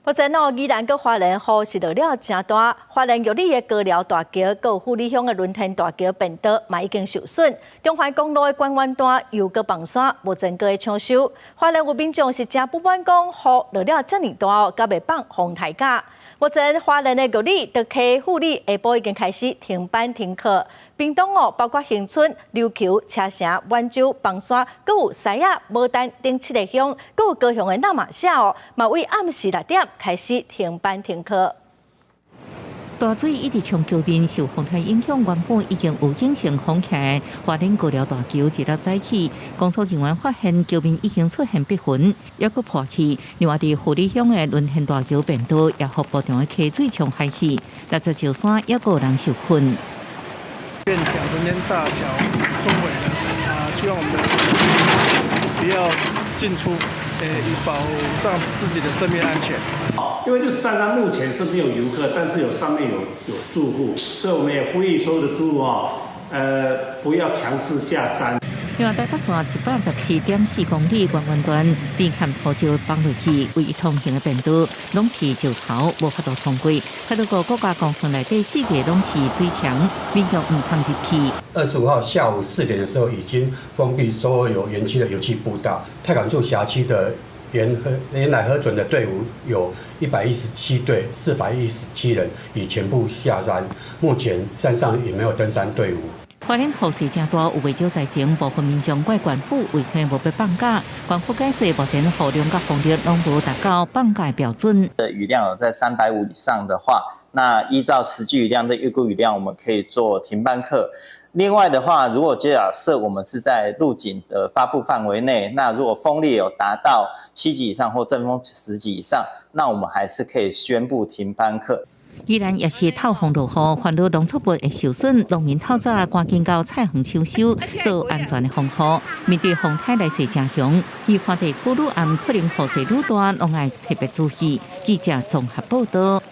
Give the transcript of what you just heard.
目前哦，宜蘭佮花蓮雨是落了誠大，花蓮玉里的高寮大橋、閣有富里鄉的輪天大橋便道嘛已經受損。中環公路的關灣段又閣崩山，目前閣咧搶修。花蓮有民眾是誠不滿，講雨落了遮爾大哦，閣袂放風颱假。目前花蓮的玉里、竹溪、富里下晡已經開始停班停課。屏東哦，包括恆春、琉球、車城、滿州、枋山，閣有獅仔、牡丹等七個鄉，閣有高雄的那瑪夏哦，嘛為暗時6點開始停班停課。大水一直衝橋面，受風颱影響，原本已經有影成封起來花蓮高寮大橋，一日早起，工作人員發現橋面已經出現篦痕，猶閣破去。另外，佇富里鄉的輪天大橋便道也予不斷的溪水沖海去，六十石山猶閣有人受困。便橋、輪天大橋沖毀了啊！希望我們不要進出，以保障自己的生命安全。因為63山目前是沒有遊客，但是有上面有住戶，所以我們也呼籲所有的住戶哦，不要強制下山。另外，台北線114.4公里關灣段邊坎土石崩落去，唯一通行的便道攏是石頭，無法度通過。太魯閣國家公園內底四界攏是水牆，民眾毋通入去。25號下午4點的時候，已經封閉所有園區的遊憩步道。太港處轄區的原來核准的隊伍有117隊，417人已全部下山。目前山上也沒有登山隊伍。花蓮雨勢誠大，有袂少災情，部分民眾怪縣府為啥無欲放假？縣府解釋，目前雨量佮風力攏無達到放假標準。的雨量有在350以上的話，那依照實際雨量的預估雨量，我們可以做停班課。另外的話，如果假設我們是在預警的發布範圍內，那如果風力有達到7級以上或陣風10級以上，那我們還是可以宣布停班課。宜蘭也是透風落雨，煩惱農作物會受損，農民透早趕緊到菜園搶修做安全的防護。面對風颱來勢誠兇，宜花地區愈暗可能雨勢愈大，攏愛特別注意。記者綜合報道。